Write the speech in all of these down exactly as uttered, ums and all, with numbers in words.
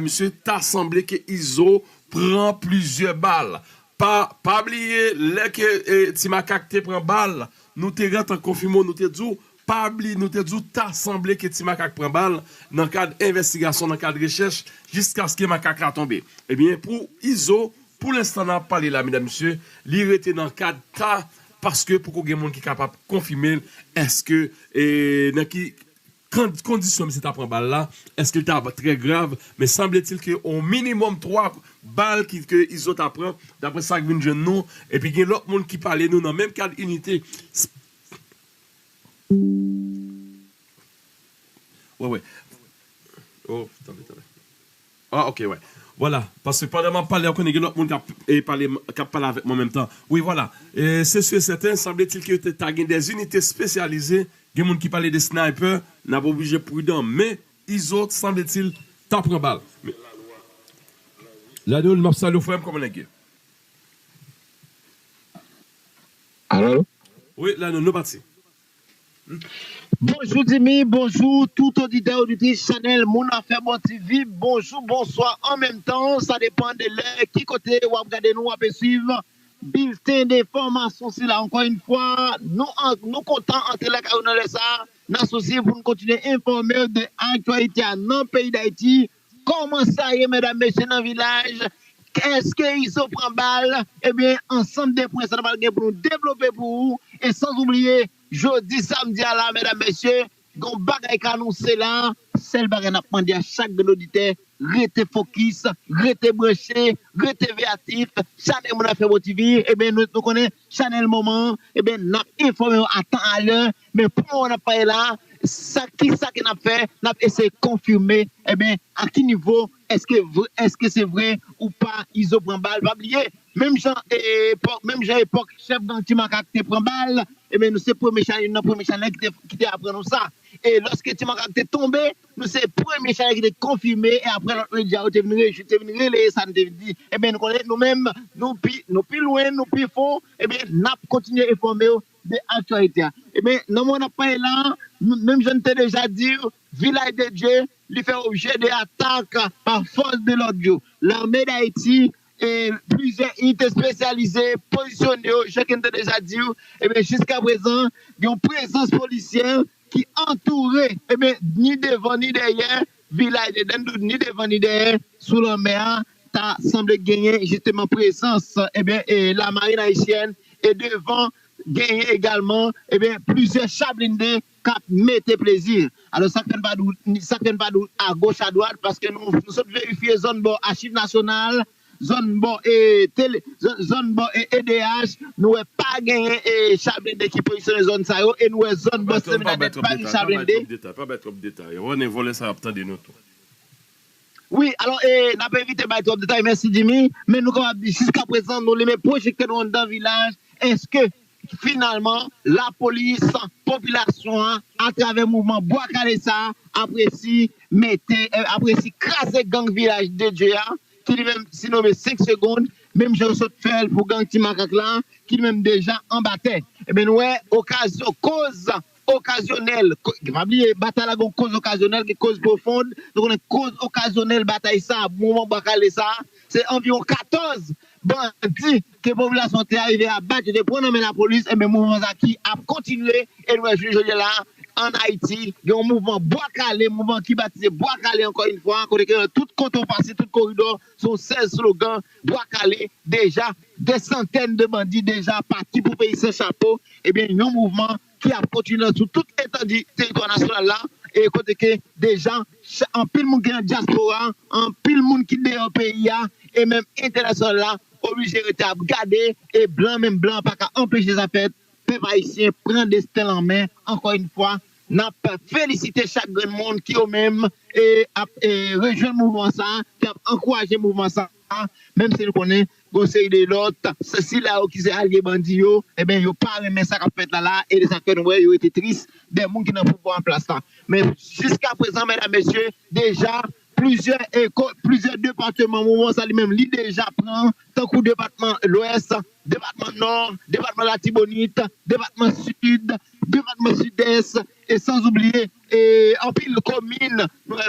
mesye, ta sanble ke Izo pran plizyè bal. Pa, pa bliye, lè ke e, Ti Makak te pran bal, nou te gentan konfime w, nou te di w, pa bliye, nou te di w, ta sanble ke Ti Makak pran bal nan kad envestigasyon, nan kad rechèch, jiskaske makak la tonbe. Ebyen, pou Izo, pou lenstan n ap pale la, medam, mesye, li rete nan kad ta, paske poko gen moun ki kapab konfime l, èske, e, nan ki kan- kondisyon misye ta pran bal la, èske l ta trè grav, men sanbletil ke o minimòm twa bal ki, ke Izo ta pran, daprè sa k vin jwenn nou, epi gen lòt moun ki pale nou nan menm kad inite. Wè, wè. Oh, tanpri, tanpri. Ah, ok, wè. Vwala, paske pandan m ap pale, ou konnen gen lòt moun k ap e, pale, k ap pale avèk mwen an menm tan. Wi, vwala. E, se si e sèten, sanbletil ke te, ta gen dè inite espesyalize, gen moun ki pale de sniper, n ap oblije pridan, men Izo, sanbletil, ta pran bal. Men, Lado, m ap salye w, frè m, kòman nèg ye? Alo? Wi, Lado, nou pati. Bonjou Jimmy, bonjou tout oditè, oditris chanèl Moun Afè Bon T V, bonjou, bonswa an menm tan, sa depann de lè, ki kote w ap gade nou, w ap swiv bilten de enfòmasyon sila. Ankò yon fwa, nou, an- nou kontan antre lakay ou nan lè sa, nan sousi pou n kontinye enfòme w de aktyalite a nan peyi Dayiti, kòman sa ye, medam, mesye, nan vilaj, èske Izo pran bal, ebyen, ansanm de pwen sa nou pral gen pou nou devlope pou ou, e san oubliye, jodi samdi a la, medam, mesye, gen yon bagay k anonse la, sèl bagay n ap mande a chak grenn oditè, rete fokis, rete branche, rete veyatif, chanèl Moun Afè Bon T V, ebyen, nou, nou konnen chanèl moman an, ebyen, n ap enfòme w a tan a lè, men pou moman n ap pale la, sa, ki sa ke n ap fè, n ap eseye konfime, ebyen, a ki nivo, èske vre, èske se vre ou pa, Izo pran bal, pa bliye, menm jan, e, epòk, menm jan epòk chèf gang Ti Makak te pran bal, ebyen, nou se premye chanèl, youn nan premye chanèl ki te, ki te aprann nou sa. E lòske Ti Makak te tonbe, nou se premye chanèl ki te konfime, e apre lòt medya yo te vin rejou, te vin releye sa n te di. Ebyen, nou konnen, nou menm, nou pi, nou pi lwen, nou pi fon, ebyen, n ap kontinye enfòme w de aktyalite a. Ebyen, nan moman n ap pale la, nou, menm jan n te deja di w, Vilaj de Dye, li fè objè de atak pa fòs de lòd yo. Lame Dayiti e plizyè inite espesyalize pozisyone yo, jan ke n te deja di w, ebyen, jiska prezan, gen yon prezans polisyè ki antoure, ebyen, ni devan ni dèyè vilaj de Dèndoud, ni devan ni dèyè sou lanmè a, ta sanble genyen jisteman prezans, ebyen, e lamarin ayisyèn, e devan genyen egalman, ebyen, plizyè cha blende k ap mete plezi. Alò, sa k fè n pa di w, sa k fè n pa di w agoch adwat, paske nou, nou sot verifye zòn bò Achiv Nasyonal, zòn bò e tele, zòn, zòn bò e E D H, nou wè pa genyen e cha blende ki pozisyone zòn sa yo, e nou wè zòn bò Seminadèt pa gen cha blende. Pa bay twòp detay, pa bay twòp detay. Wè, vòlè sa y ap tande nou tou. Wi, alò, e, n ap evite bay twòp detay, mèsi Jimmy, men nou kapab di jiska prezan, nou limen pwojèktè nou anndan vilaj, èske finalman, lapolis, popilasyon an, atravè mouvman Bwa Kale sa a, ap resi mete, ap resi kraze gang Vilaj de Dye a, ki li menm sinome senk segonn, menm jan yo sot fè l pou gang Ti Makak la, ki li menm deja anba tè. Ebyen, nou wè okazyon, koz okazyonèl, pa bliye, batay la gen yon koz okazyonèl, gen koz pwofon, nou konnen koz okazyonèl batay sa, mouvman Bwa Kale sa, se anviwon katòz bandi ke popilasyon te arive abat, yo te pran nan men lapolis, ebyen mouvman sa ki ap kontinye, e nou wè jounen jodi a la, ann Ayiti, gen yon mouvman Bwa Kale, mouvman ki batize Bwa Kale ankò yon fwa, kote ke nan tout kote w pase, tout koridò, se yon sèl slogan, Bwa Kale, deja, de santèn de bandi deja pati pou peyi san chapo, ebyen, yon mouvman ki ap kontinye sou tout etandi teritwa nasyonal la, e kote ke deja anpil moun ki nan dyaspora, anpil moun ki deyò peyi a, e menm entènasyonal la, oblije rete ap gade, e blan menm blan pa ka anpeche sa fèt. Pèp ayisyen pran desten l an men, ankò yon fwa, n ap felisite chak grenn moun ki yo menm e ap e, rejwenn mouvman sa, ki ap ankouraje mouvman sa, menm si nou konnen gon seri de lòt, se sila yo ki se alye bandi yo, ebyen, yo pa renmen sa k ap fèt la la, e se sa k fè nou wè yo rete tris, de moun ki nan pouvwa an plas la. Men jiska prezan, medam, mesye, deja, plizyè, e, ko- plizyè depatman mouvman sa li menm li deja pran, tankou depatman Lwès, depatman Nò, depatman Latibonit, depatman Sid, depatman Sidès, e san oubliye e anpil komin,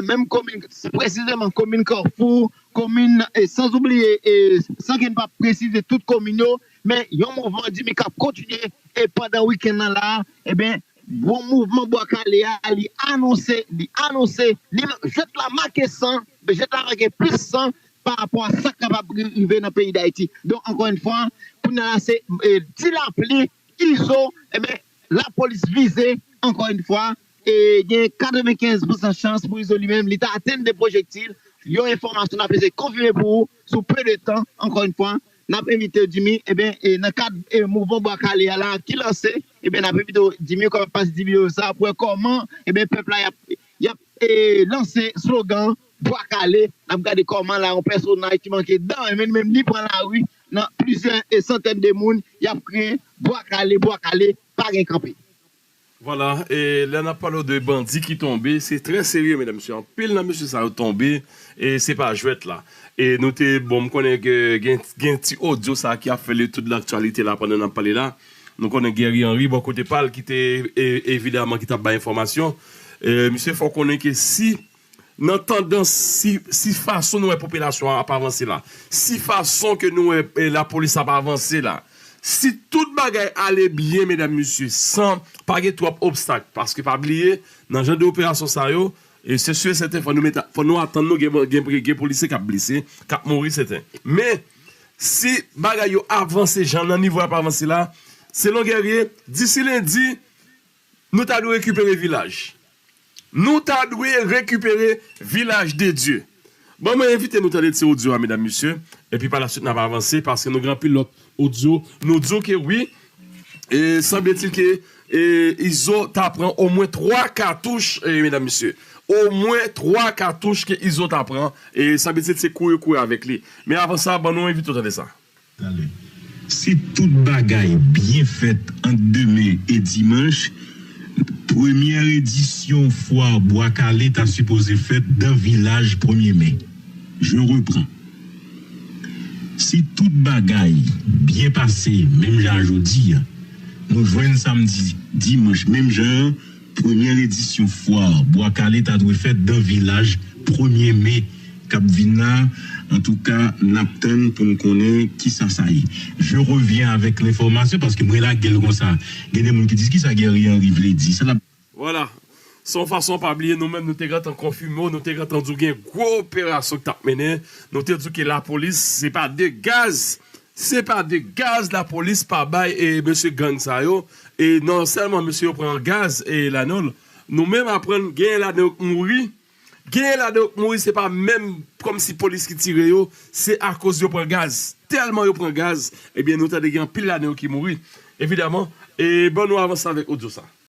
menm komin, presizeman komin Kafou, komin, e san oubliye, e san ke n pa presize tout komin yo, men yon mouvman di mi k ap kontinye, e pandan wikenn nan la, ebyen, bon mouvman Bwa Kale a, li anonse, li anonse, li jwèt la make san, jwèt la make plis san pa rapò a sa k kapab rive nan peyi Dayiti. Donk, ankò yon fwa, kounye a la, se, e, Ti Lapli, Izo, ebyen, lapolis vize, ankò yon fwa, e gen katrevenkenz pousan chans pou Izo li menm, li ta atenn de pwojektil. Yon enfòmasyon n ap eseye konfime pou ou sou pe de tan, ankò yon fwa. N ap envite w, Jimmy, ebyen, e nan kad, e, mouvman Bwa Kale a la ki lanse, ebyen, n ap envite w, Jimmy, kòman pase di videyo sa, pou wè kòman, ebyen, pèp la, y ap, y ap, e, lanse slogan Bwa Kale. N ap gade kòman la, yon pèsonaj ki manke dan, e menm, menm li pran lari nan plizyè, e, santèn de moun, y ap kriye Bwa Kale, Bwa Kale, pa gen kanpe. Vwala, e lè n ap pale de bandi ki tonbe, se trè serye, medam, mesye. Anpil nan mesye sa yo tonbe, e se pa jwèt la. E nou te, bon, m konnen ke gen, gen ti odyo sa ki ap fè le tour de laktyalite la pandan n ap pale la. Nou konnen Guerrier Henry, bò kote pa l, ki te, e, evidaman, ki t ap bay enfòmasyon. E, misye fè w konnen ke si nan tandans, si, si fason nou wè popilasyon an ap avanse la, si fason ke nou wè, e, lapolis ap avanse la, si tout bagay ale byen, medam, mesye, san pa gen twòp obstak, paske pa bliye, nan jan de operasyon sa yo, e se si e sèten, fò nou met, fò nou atann nou gen, gen, gen polisye k ap blese, k ap mouri, sèten. Men, si bagay yo avanse jan nan nivo y ap avanse la, selon Guerrier, disi lendi, nou ta dwe rekipere vilaj. Nou ta dwe rekipere vilaj de Dye. Bon, mwen envite nou tande ti odyo a, medam, mesye. Epi pa la swit, n ap avanse, paske nou gen anpil lòt odyo. Nou di w ke wi, e sanble-t-il ke, e, Izo ta pran omwen twa katouch, e, medam, mesye. Omwen twa katouch ke Izo ta pran. E sanble-t-il se kouri, kouri avèk li. Men avan sa, ban nou envite w tande sa. Talè. Si tout bagay byen fèt ant demen e dimanch, premyè edisyon fwa Bwa Kale ta sipoze fèt dan vilaj premye me. Je reprends. Si tout bagay byen pase menm jan a jodi a, nou jwenn samdi, dimanch menm jan an, premyè edisyon fwa Bwa Kale ta dwe fèt dan vilaj premye me k ap vin la. Antouka, n ap tann pou n konnen kisa sa ye. Je reviens avec l'information, paske mwen lage l konsa. Gen de moun ki di, "Kisa Guerrier Henry vle di?" Sa l ap Vwala. Se yon fason pa bliye, nou menm, nou te gentan konfime w, nou te gentan di w gen gwo operasyon ki t ap mennen. Nou te di w ke lapolis, se pa de gaz, se pa de gaz lapolis pa bay, e, mesye gang sa yo. E non sèlman mesye yo pran gaz, e, Lanol, nou menm aprann genyen ladan yo k mouri. Genyen ladan yo k mouri, se pa menm kòmsi polis ki tire yo, se akoz yo pran gaz. Tèlman yo pran gaz, ebyen, nou tande gen anpil ladan yo ki mouri. Evidaman, e ban nou avanse avèk odyo sa.